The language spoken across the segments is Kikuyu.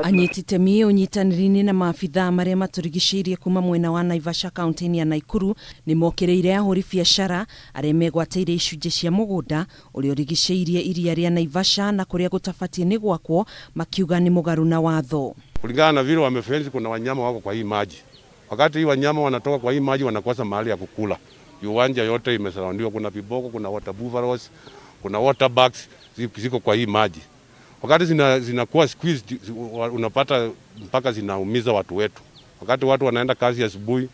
Anyiti itemi ũnyitanĩri-inĩ na maabithaa marĩa matũrigicĩirie kuma mwena wa Naivasha kaunti-inĩ ya Naikuru nĩ mokĩrĩire ahũri biacara arĩa megwatĩire icunjĩ cia mũgũnda ũrĩa ũrigicĩirie iria rĩa Naivasha na kũrĩa gũtabatiĩ nĩ gwakwo makiuga nĩ mũgarũ na watho. Kulingana na vile wamefence, kuna wanyama wako kwa hii maji. Wakati hii wanyama wanatoka kwa hii maji wanakosa mahali ya kukula. Uwanja yote imesurroundiwa, kuna viboko, kuna water buffaloes, kuna water bugs ziko kwa hii maji. Wakati zinakuwa squeezed, unapata mpaka zinaumiza watu wetu. Wakati watu wanaenda kazi asubuhi,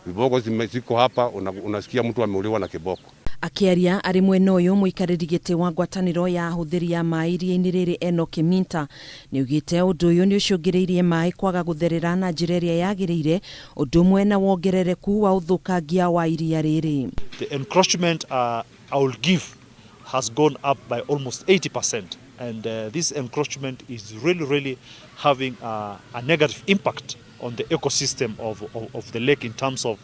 viboko ziko hapa, unasikia mtu ameuliwa na kiboko. Akĩaria arĩ mwena ũyũ mũikarĩri gĩtĩ wa ngwatanĩro ya ahũthĩri a maĩ iria-inĩ rĩrĩ Enock Minta nĩaugĩte ũndũ ũyũ nĩ ũcũngĩrĩirie maĩ kwaga gũtherera na njĩra ĩrĩa yagĩrĩire ũndũ ũmwe na wongerereku wa ũthũkangia wa iria rĩrĩ. The encroachment I will give has gone up by almost 80%, and this encroachment is really, really having a negative impact on the ecosystem of the lake in terms of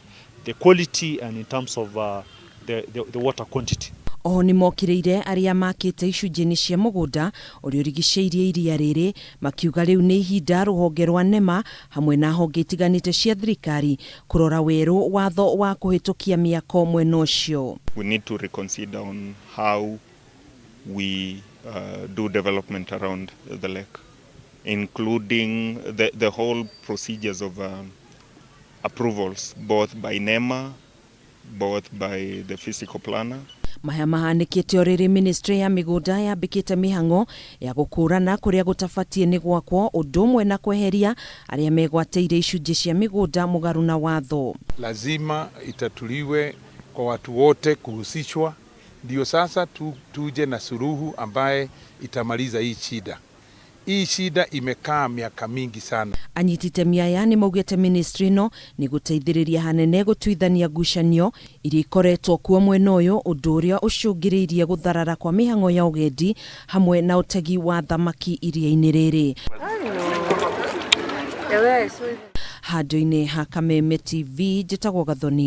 the quality and in terms of the water quantity. Oho nĩ mokĩrĩire arĩa makĩte icunjĩ-inĩ cia mũgũnda ũrĩa ũrigicĩirie iria rĩrĩ makiuga rĩu nĩ ihinda rũhonge rwa NEMA hamwe na honge itiganĩte cia thirikari kũrora werũ watho wa kũhĩtũkia mĩako mwena ũcio. We need to reconsider on how we do development around the lake, including the whole procedures of approvals, both by NEMA, both by the physical planner. Maya mahanĩkĩte o rĩrĩ ministry ya mĩgũnda yambĩkĩte mĩhang'o ya gũkũrana kũrĩa gũtabatiĩ nĩ gwakwo ũndũ ũmwe na kweheria arĩa megwatĩire icunjĩ cia mĩgũnda mũgarũ na watho. Lazima itatuliwe kwa watu wote kuhusishwa, ndio sasa tuje na suluhu ambaye itamaliza hii shida. Hii shida imekaa miaka mingi sana. Anyiti itemi aya nĩ maugĩte ministry ĩno nĩ gũteithĩrĩria hanene gũtuithania ngucanio iria ikoretwo kuo mwena ũyũ ũndũ ũrĩa ũcũngĩrĩirie gũtharara kwa mĩhang'o ya ũgendi hamwe na ũtegi wa thamaki iria-inĩ rĩrĩ. Handũ-inĩ ha Kameme TV njĩtagwo Gathoni.